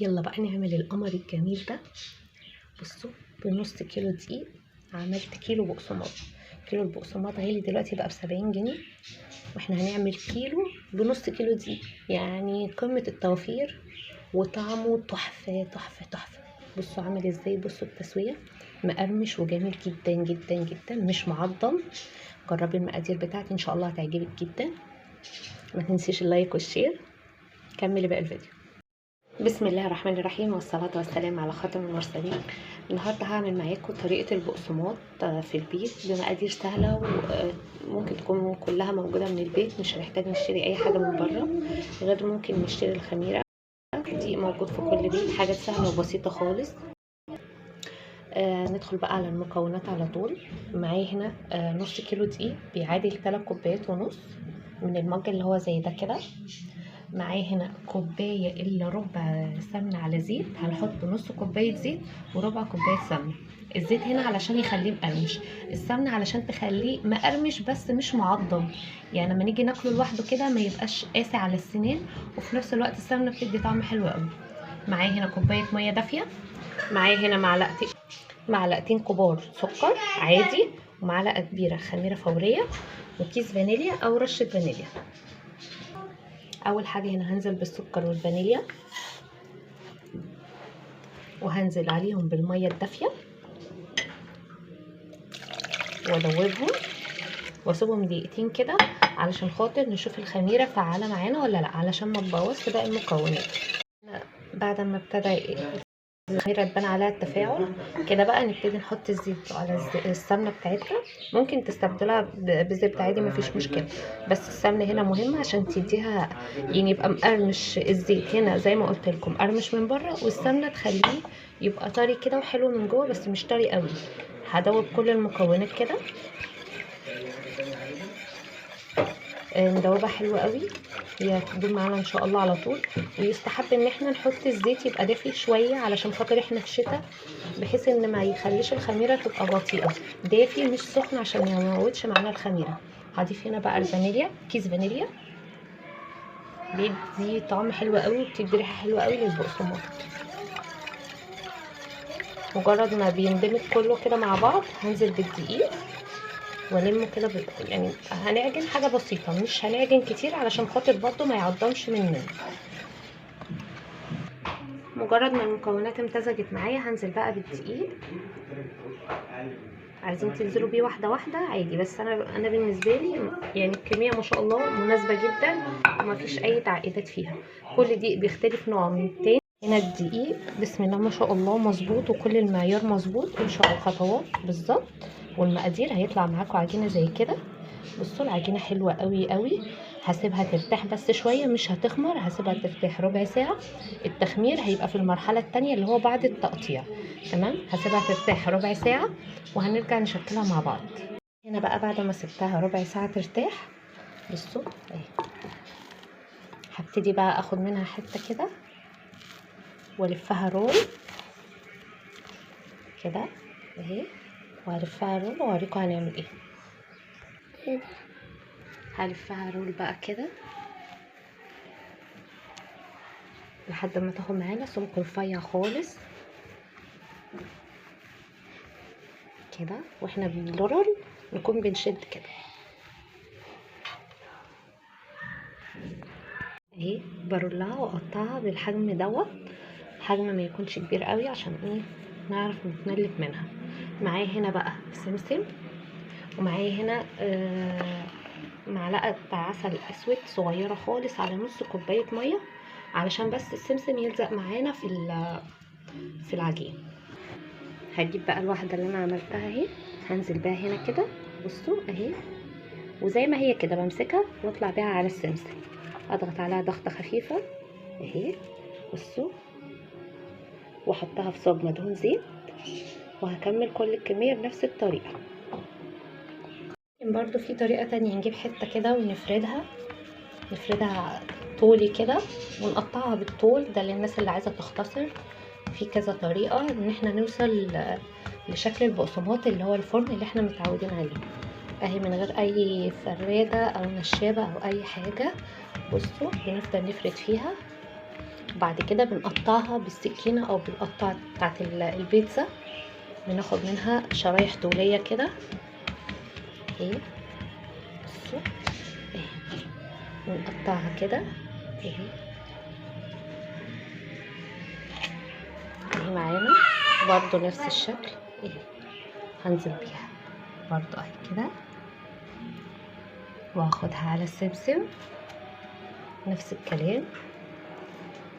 يلا بقى نعمل القمر الجميل ده. بصوا، بنص كيلو دقيق عملت كيلو بقسماط. كيلو البقسماط غالي دلوقتي بقى ب70 جنيه، واحنا هنعمل كيلو بنص كيلو دقيق، يعني قمة التوفير، وطعمه تحفة تحفة تحفة. بصوا عامل ازاي، بصوا التسوية، مقرمش وجميل جدا جدا جدا، مش معضم. جربي المقادير بتاعتي ان شاء الله هتعجبك جدا. ما تنسيش ال like وال share. كملي بقى الفيديو. بسم الله الرحمن الرحيم، والصلاة والسلام على خاتم المرسلين. النهاردة هعمل معاكم طريقة البقسماط في البيت بمقادير سهلة، وممكن تكون كلها موجودة من البيت، مش هنحتاج نشتري أي حاجة من بره، غير ممكن نشتري الخميرة. دي موجود في كل بيت، حاجة سهلة وبسيطة خالص. ندخل بقى على المكونات على طول. معايا هنا نص كيلو دقيق بيعادل 3 كوبايات ونص من المج اللي هو زي ده كده. معايا هنا كوباية الا ربع سمنه على زيت، هنحط نص كوباية زيت وربع كوباية سمنه. الزيت هنا علشان يخليه مقرمش، السمنة علشان تخليه مقرمش بس مش معضم، يعني لما نيجي ناكله لوحده كده ما يبقاش قاسي على السنان، وفي نفس الوقت السمنة بتدي طعم حلو قوي. معايا هنا كوباية مية دافيه، معايا هنا معلقتين كبار سكر عادي، ومعلقة كبيرة خميره فورية، وكيس فانيليا او رشه فانيليا. اول حاجة هنا هنزل بالسكر والفانيليا، وهنزل عليهم بالمية الدافيه، وادوبهم واسيبهم دقيقتين كده علشان خاطر نشوف الخميره فعاله معانا ولا لا، علشان ما تبوظش باقي المكونات. بعد ما ابتدى الخميره تبان عليها التفاعل كده بقى نبتدي نحط الزيت على السمنة بتاعتنا. ممكن تستبدلها بزبده عادي مفيش مشكلة، بس السمنة هنا مهمة عشان تديها يعني يبقى مقرمش. الزيت هنا زي ما قلت لكم قرمش من بره، والسمنه تخليه يبقى طري كده وحلو من جوه، بس مش طري قوي. هدوب كل المكونات كده، ندوبها حلوة قوي، هي هتدوب معانا ان شاء الله على طول. ويستحب ان احنا نحط الزيت يبقى دافي شوية علشان خاطر احنا في الشتاء، بحيث ان ما يخليش الخميره تبقى بطيئه، دافي مش سخن عشان ما يموتش معانا الخميره. هضيف هنا بقى الفانيليا، كيس فانيليا بيدي طعم حلو قوي وبتدي ريحه حلوة قوي للبقسماط. مجرد ما بيندمج كله كده مع بعض هنزل بالدقيق والمه كده يعني هنعجن حاجة بسيطة، مش هنعجن كتير علشان خاطر برضو ما يعضمش مننا. مجرد ما المكونات امتزجت معايا هنزل بقى بالدقيق. عايزين تنزلوا بيه واحدة واحدة عادي، بس انا بالنسبة لي يعني الكمية ما شاء الله مناسبة جدا وما فيش اي تعقيدات فيها. كل دقيق بيختلف نوع من التاني. هنا الدقيق بسم الله ما شاء الله مظبوط، وكل المعيار مظبوط، ان شاء الله الخطوات بالظبط والمقادير. هيطلع معاكم عجينه زي كده. بصوا العجينة حلوة قوي قوي. هسيبها ترتاح بس شوية، مش هتخمر، هسيبها ترتاح ربع ساعة. التخمير هيبقى في المرحلة الثانية اللي هو بعد التقطيع، تمام؟ هسيبها ترتاح ربع ساعة وهنرجع نشكلها مع بعض. هنا بقى بعد ما سبتها ربع ساعة ترتاح، بصوا اهي، هبتدي بقى اخد منها حتة كده والفها roll كده اهي، وهلفها roll واوريكم هنعمل ايه. هلفها roll بقى كده لحد ما تاخد معانا سمك رفيع خالص كده، واحنا بنرول نكون بنشد كده اهي. برولها واقطعها بالحجم دوت، حجم ما يكونش كبير قوي عشان ايه نعرف نتملك منها. معايا هنا بقى سمسم، ومعايا هنا معلقه عسل اسود صغيرة خالص على نص كوباية مية، علشان بس السمسم يلزق معانا في العجين. هجيب بقى الواحدة اللي انا عملتها اهي، هنزل بيها هنا كده، بصوا اهي، وزي ما هي كده بمسكها واطلع بيها على السمسم، اضغط عليها ضغطه خفيفة اهي، بصوا، واحطها في صاج مدهون زيت، وهكمل كل الكمية بنفس الطريقة. برضو في طريقه تانية، نجيب حتة كده ونفردها، نفردها طولي كده ونقطعها بالطول، ده للناس اللي عايزه تختصر. في كذا طريقه ان احنا نوصل لشكل البقسماط اللي هو الفرن اللي احنا متعودين عليه اهي، من غير اي فراده او نشابه او اي حاجة. بصوا بنفضل نفرد فيها بعد كده بنقطعها بالسكينة او بالقطعه بتاعت البيتزا، بناخد منها شرايح طوليه كده اهي. بصوا اهي، ونقطعها كده اهي اهي معانا برضو نفس الشكل اهي. هنزل بيها برضو اهي كده، واخدها على السمسم نفس الكلام،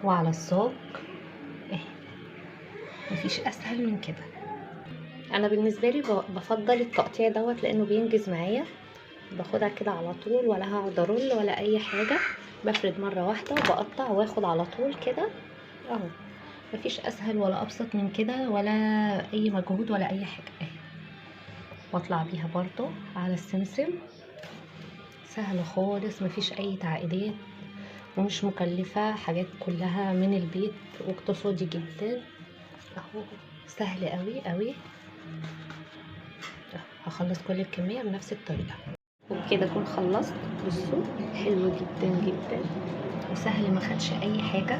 وعلى الصاج اهي. مفيش اسهل من كده. انا بالنسبة لي بفضل التقطيع دوت لانه بينجز معايا، باخدها كده على طول ولا هقعد ارول ولا اي حاجة، بفرد مرة واحدة وبقطع واخد على طول كده اهو. مفيش اسهل ولا ابسط من كده، ولا اي مجهود ولا اي حاجة اهي. واطلع بيها برضو على السمسم، سهل خالص، مفيش اي تعقيدات ومش مكلفة، حاجات كلها من البيت واقتصادي جدا اهو، سهل قوي قوي. هخلص كل الكمية بنفس الطريقة، وبكده اكون خلصت. بصوا حلو جدا جدا وسهل، ما خدش اي حاجة.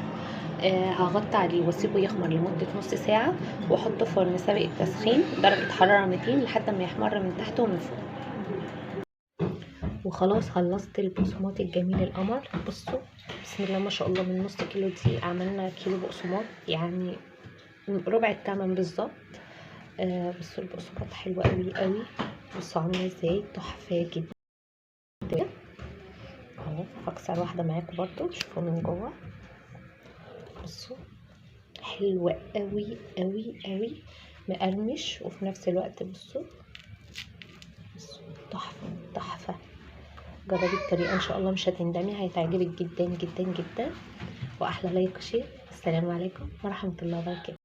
هغطي عليه واسيبه يخمر لمدة نص ساعة، واحطه في فرن سابق التسخين درجه حرارة 200 لحد ما يحمر من تحت ومن فوق. وخلاص خلصت البقسماط الجميل القمر. بصوا بسم الله ما شاء الله، من نص كيلو دي عملنا كيلو بقسماط، يعني ربع الثمن بالظبط. بصوا البقسماط حلوة قوي قوي، بصوا عامله ازاي، تحفة جدا اهو. هكسر واحدة معاكم برضو شوفوا من جوه. بصوا حلوة قوي قوي قوي، مقرمش وفي نفس الوقت بصوا تحفة تحفة. جربي الطريقة ان شاء الله مش هتندمي، هتعجبك جدا جدا جدا. واحلى like و share. السلام عليكم ورحمة الله وبركاته.